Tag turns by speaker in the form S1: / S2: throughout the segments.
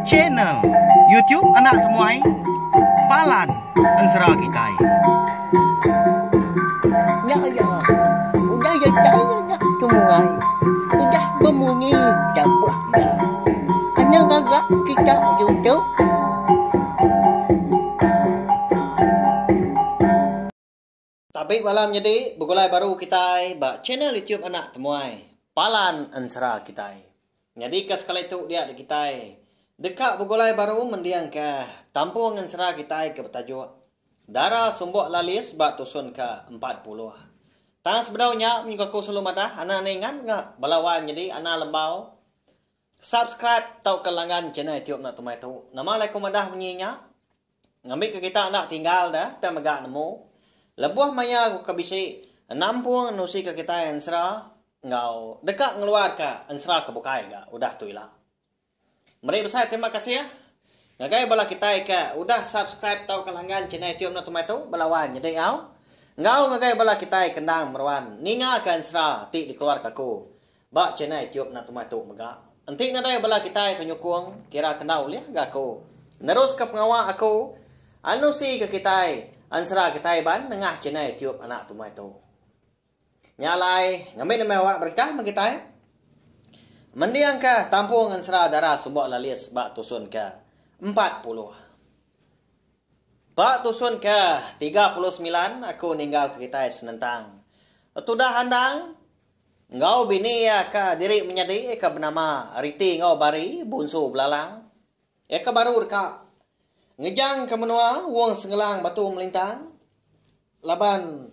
S1: Channel YouTube Anak Temuai Palan Ensera Kitai.
S2: Nya iya udah datai anak temuai udah bemunyi tabuh iya. Anang ngaga kita ditu.
S1: Tabi bala menyedi begulai baru kitai ba channel YouTube Anak Temuai Palan Ensera Kitai. Nyadika sekali tu dia di kitai deka begulai baru mendingka tampung ensera kitai ke betajuk Dara Sumbok Lalis ba tusun ke 40. Tang sebedau nya minggu aku selalu madah anak enda ingat ga bala wan nyadi anak lembau subscribe tauka langgan channel YouTube Anak Temuai tu. Nama alai aku madah munyi nya? Ngambika kita enda tinggal da, tang mega nemu, lebuh maya aku ke bisi nampung nusika kitai ensera enggau deka ngeluarka ensera ke bukai ga udah tu ila. Meri besai terima kasih ngagai bala kitai ke udah subscribe tauka langgan channel YouTube enda tumai tu bala wan nyadi au enggau ngagai bala kitai ke endang meruan ningaka ensera ti dikeluarka aku Ba channel YouTube enda tumai tu mega. Enti nadai bala kitai ke nyukung, kira ke enda ulih ga aku neruska pengawa aku anusi ke kitai ensera kitai ban nengah channel YouTube anak tumai tu. Nya alai ngambi nembiak awak berengkah meh kitai mendingka tampung ensera dara suba lalis ba tusun ke 40. Ba tusun ke 39 aku ninggalka kitai senentang tudah andang Enggau bini iya ke diri menyadi ke benama Riti enggau Bari Bunsu Belalang. Iya ke baru deka ngejang ke menua Wong Sengelang Batu Melintang laban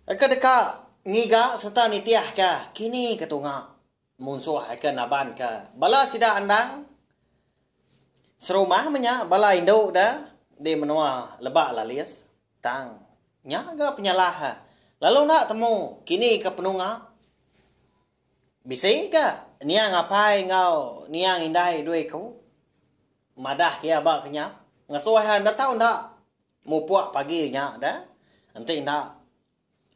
S1: ke deka ngiga sereta nitihka kini ke tunga munsuh ke nabanka bala sida endang serumah menya bala indu da di menua Lebak Lalis. Tang, nya ga penyalah lalu enda temu kini ke penunga. Bisi ga niang apai enggau niang indai dua iku madah ke iya ba kenyap ngasuh iya enda tau enda mupuk pagi nya da enti enda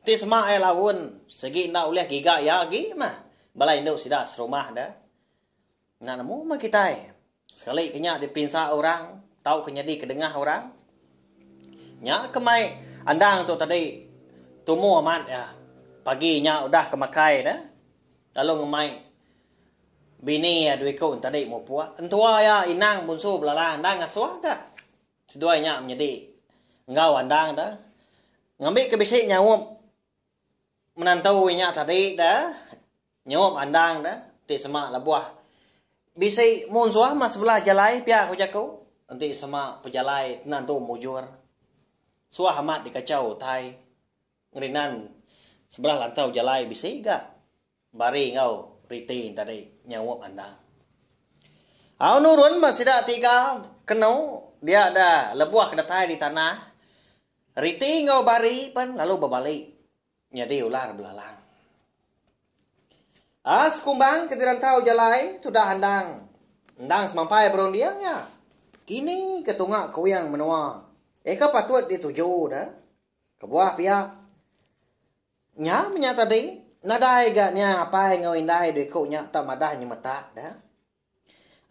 S1: ti sema iya laun sigi enda ulih giga iya agi mah bala indu sida serumah da. Enda nemu meh kitai. Sekali ke nya dipinsa orang tauka nyadi ke dengah orang. Nya ke mai andang tu tadi tumu amat iya. Pagi nya udah ke makai ne lalu ngemai bini iya dua iku tadi mupuk. Entua iya inang bunsu belala endang ngasuh ga seduai nya menyedi enggau andang da ngambi ke bisi nyaup menantu inya tadi da. Nyup andang da ti sema lebuh bisi munsuh meh sebelah jalai pia ku jaku enti sema pejalai tenantu mujur. Suah amat dikachau utai ngerinan sebelah lantau jalai bisi ga bari enggau riti tadi nyaup andang. Au nurun meh sida tiga kenu dia da lebuh ke datai di tanah riti enggau bari pen lalu bebali. Nyadi ular belalang. A sekumbang ke dirantau jalai tudah endang endang semampai berunding nya. Kini ke tunga kuing menua eka patut dituju da. Kebuah pia nya menya tadi nadai ga nya apai enggau indai dua iku nya tau madah nyemetak da.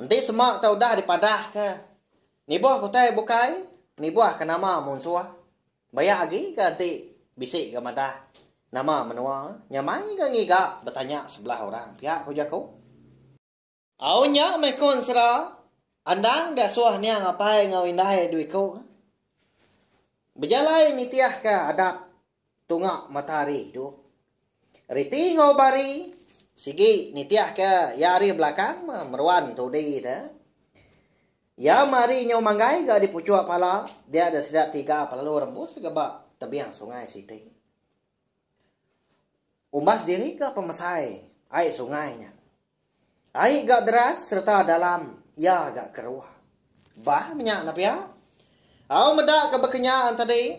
S1: Enti sema tau udah dipadahka nibuh ke utai bukai, nibuh ke nama munsuh. Bayak agi ga enti bisi ga madah nama menua, nyamai ga ngiga betanya sebelah orang pia ku jaku. Au nya meh ku ensera, andang diasuh niang apai enggau indai dua iku. Bejalai nitihka adap tunga matahari tu. Riti enggau bari sigi nitihka iya ari belakang meh meruan tudi ne. Iya meh ari nyau manggai ga di puchuk pala dia da sida tiga pelalu rembus ga ba tebing sungai siti. Umbas diri ga pemesai ai sungai nya. Ai ga deras sereta dalam iya ga keruh. Bah menya enda pia. Au meda ke bekenya tadi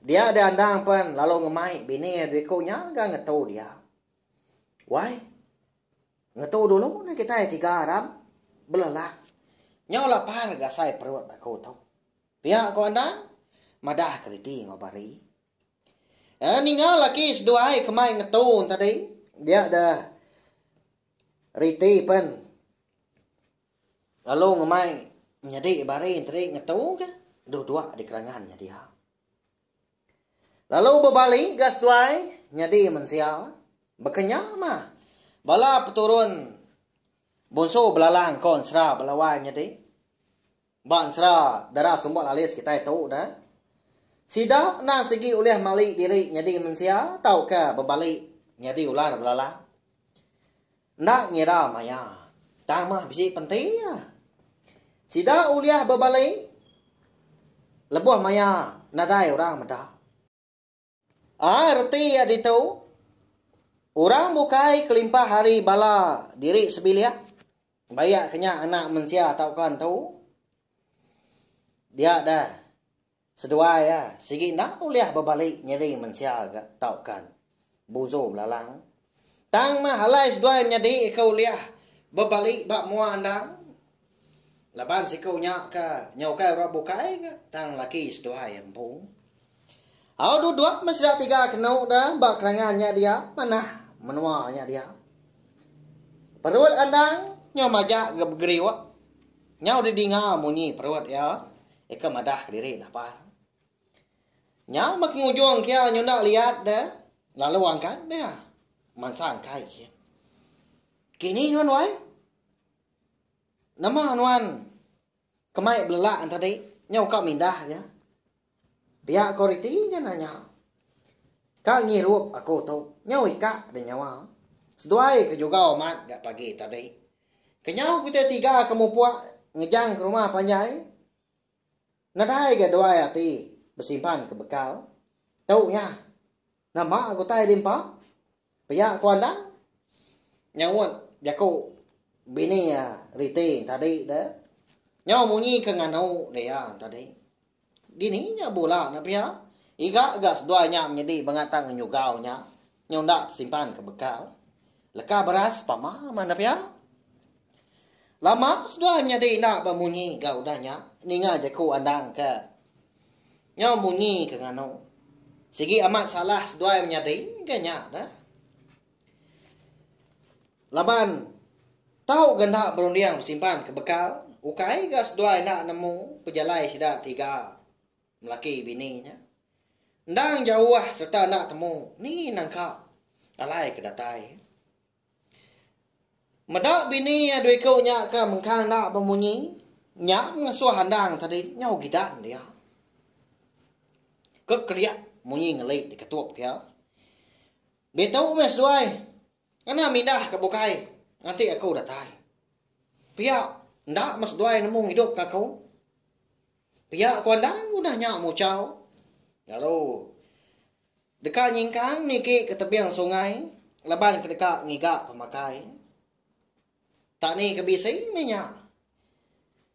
S1: dia deh andang pen lalu ngemai bini iya dua iku nya ga ngetu dia. Wai ngetu dulu neh kitai tiga ram belelak. Nyau lapar ga asai perut aku tu. Pia ko andang madah ke riti enggau bari. Eh ninga laki seduai ke mai ngetu tadi dia deh. Riti pen lalu ngemai menyadi bari enteri ngetu ke duduk di kerangan nya dia. Lalu bebali ga seduai nyadi mensia baka nya mah bala peturun Bunsu Belalang ko ensera bala wai nyadi. Ba ensera dara sumba lalis kitai tu dah. Sida endang sigi ulih mali diri nyadi mensia tauka bebali nyadi ular belalang. Enda ngira maya. Tang mah bisi penti iya. Sida ulih bebali lebuh maya nadai orang meda. A Reti iya ditu, orang bukai kelimpah ari bala diri sebilik, bayak ke nya anak mensia tauka entu, dia deh seduai iya sigi enda ulih bebali nyadi mensia ga tauka buzu belalang. Tang meh alai seduai menyadi ke ulih bebali ba mua endang laban siku nya ke nya ukai orang bukai ga tang laki seduai empu. Au duduk meh sida tiga kenu da ba kerangan nya dia manah menua nya dia. Perut endang nyau majak ga begeriuk nyau didinga munyi perut iya ika madah kediri lapar. Nya meh pengujung kia nyunda liat deh lalu angkat deh mansang kai kin. Kini nuan wai? Nama nuan kemai belelak tadi nyau ka mindah nya. Pia ko reti nya nanya. Ka ngirup aku tu nyau ika deh nyawa. Seduai ke jugau amat ga pagi tadi. Kenyau kitai tiga ke mupuk ngejang ke rumah panjai. Nadai ga duai ati besimpan ke bekal. Tu nya. Nama aku utai diempa? Pia ku Andang. Nyaut jaku bini iya Riti tadi deh. Nyau munyi ke nganu dia tadi. Dini nya bula ne pia. Iga ga seduai nya menyedi bengatang ngenyugau nya. Nyau enda tesimpan ke bekal. Leka beras pama meh ne pia. Lama seduai menyadi enda bemunyi ga udah nya ninga jaku andang ke nyau munyi ke nganu. Sigi amat salah seduai menyadi ga nya deh. Laban tau ga enda berunding besimpan ke bekal ukai ga seduai enda nemu pejalai sida tiga melaki bini nya. Endang jauh sereta enda temu ni nangka alai ke datai. Meda bini iya dua iku nya ke mengkang enda bemunyi, nya ngasuh andang tadi nyau gidan dia. Ke keriak munyi ngeli diketup ke iya. Ditu meh seduai ngena mindah ke bukai nganti aku datai. Pia enda meh seduai nemu ngidupka aku. Pia ku andang udah nya muchau lalu deka nyingkang niki ke tebing sungai laban ke deka ngiga pemakai. Tak ni ke bisi meh nya.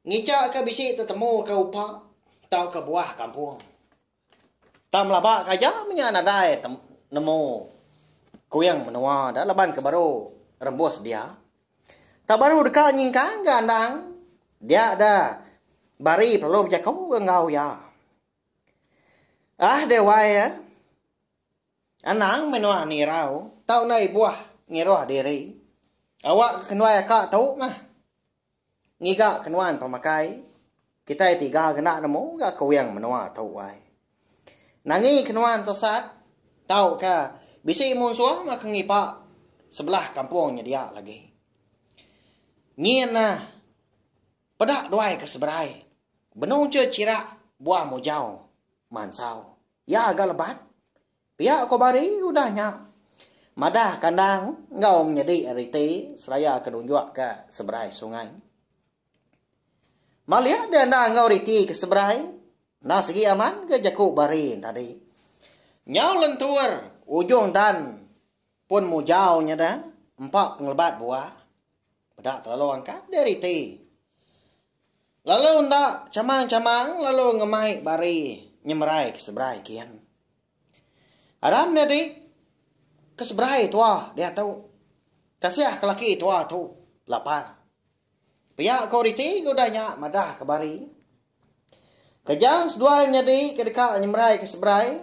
S1: Ngicha ke bisi tetemu ke upa tauka buah kampung. Tang melaba ke aja meh nya nadai nemu kuing menua da laban ke baru rembus dia. Tak baru deka nyingkang ga andang dia da bari perlu bejaku ga enggau iya. Ah deh wai eh. Anang meh nuan irau tau enda ibuh ngiruh diri. Awak ke kenuai aka tu mah. Ngiga ke nuan pemakai. Kitai tiga kena nemu ga kuing menua tu wai. Nangi ke nuan tesat tauka bisi munsuh meh ke ngipa sebelah kampung nyedia lagi. Nyin nah peda duai ke seberai benung che chirak buah mujau mansau. Iya ga lebat pia ko bari udah nya madah kandang enggau menyedi riti seraya ke nunjuk ke seberai sungai. Malik deh enda enggau riti ke seberai. Enda sigi amat ke jaku bari tadi. Nyau lentur ujung dan pun mujau nya dah empa pengelebat buah. Peda terlalu angkat deh riti. Lalu enda chamang-chamang lalu ngemai bari nyemerai ke seberai kin. Aram nya di ke seberai tua diatu. Kasih ke laki tua tu lapar. Pia ko riti ke udah nya madah ke bari. Kejang seduai menyadi ke deka nyemerai ke seberai.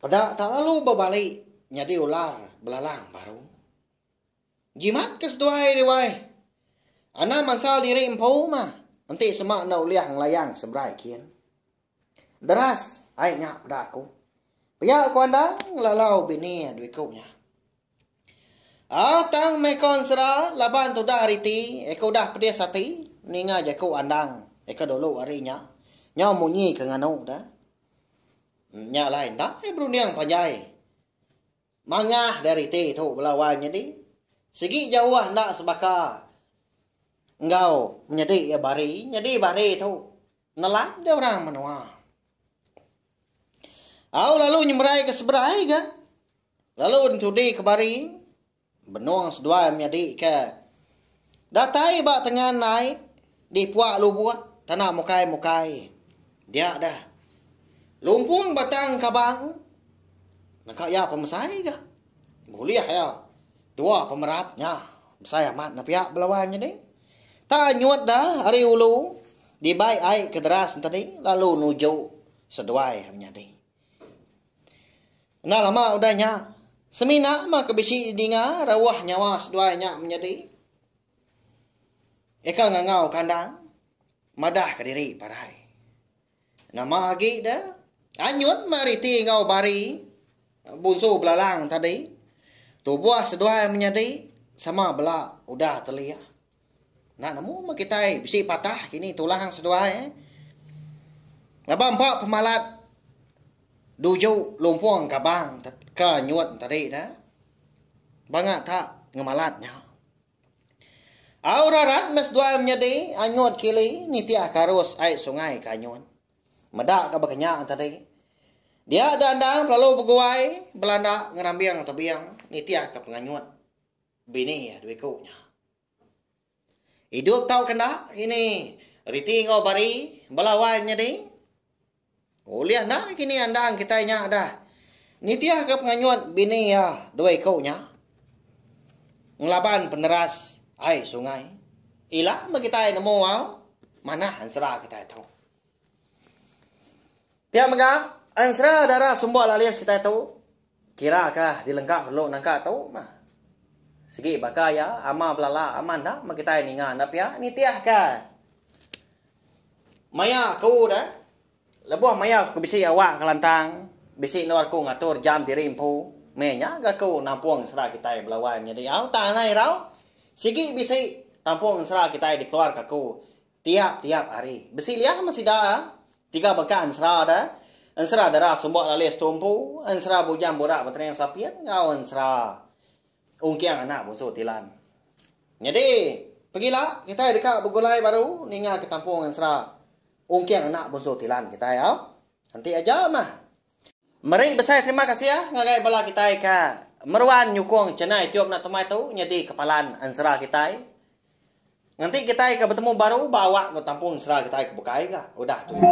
S1: Peda tak lalu bebali nyadi ular belalang baru. Jimat ke seduai deh wai. Anang mansal diri empu mah enti sema enda ulih ngelayang seberai kin. Deras ai nya peda aku. Pia ku Andang ngelalau bini dua iku nya. Ah tang meh ko ensera laban tudah riti eko udah pedis ati ninga jaku Andang eko dulu ari nya nyau munyi ke nganu da. Nya alai enda berunding panjai. Mangah dari ti tu bala wai menyadi. Sigi jauh enda sebaka enggau menyadi iya bari. Nyadi bari tu nelap deh orang menua. Au lalu nyemerai ke seberai ga. Lalu entudi ke bari benung seduai menyadi ke datai ba tengan ai di puak lubuk tanah mukai-mukai. Dia dah. Lumpung batang kabang naka iya pemesai ga. Bulih iya dua pemerat nya besai amat ne pia bala wang nyadi. Tak anyut da ari ulu dibai ai ke deras tadi lalu nuju seduai menyadi. Enda lama udah nya semina mah ke bisi dinga rauh nyawa seduai nya menyadi. Eka ngangau kandang madah kediri parai. Nama agi deh anyut meh riti enggau bari bunsu belalang tadi. Tubuh seduai menyadi sama bela udah telih. Enda nemu meh kitai bisi patah kini tulang seduai eh. Laban empa pemalat duju lumpung kabang ke anyut tadi deh. Banga tak ngemalat nya. Au rarat meh seduai menyadi anyut kili nitih ke arus ai sungai ke anyut. Meda ke baka nya tadi. Dia dandang pelalu beguai belanda ngerambing tebing nitih ke penganyut bini iya dua iku nya. Idup tau ke enda ini riti enggau bari bala wai menyadi. Ulih enda kini andang kitai nya dah nitihka penganyut bini iya dua iku nya ngelaban peneras ai sungai. Ila meh kitai nemu au manah ensera kitai tu. Pia mega ensera dara sumba lalis kitai tu kira ka dilengka dulu nangka tu mah. Sigi baka iya ama belala ama enda meh kitai ninga enda pia nitihka. Maya aku dah, lebuh maya aku bisi awak ke lantang, bisi endur aku ngatur jam diri empu, meh nya ga aku nampung ensera kitai belawai menyadi au tang anai irau, sigi bisi tampung ensera kitai dikeluarka aku tiap-tiap hari. Bisi liah meh sida tiga bengkah ensera dah, ensera dara sumba lalis tu empu, ensera bujang burak betering sapit enggau ensera Ungking anak bunsu Tilan. Nyadi, pegila kitai deka begulai baru ninga ke tampung ensera Ungking anak bunsu Tilan kitai au. Enti aja mah. Meri besai terima kasih ngagai bala kitai ke meruan nyukung channel YouTube enda tumai tu nyadi kepalan ensera kitai. Nganti kitai ke betemu baru ba awak enggau tampung ensera kitai ke bukai ga udah tu ila.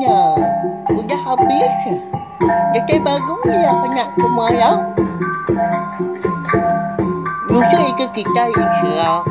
S2: Nya udah abis. Datai baru iya kena kemarau. Nusui ke kitai ensera.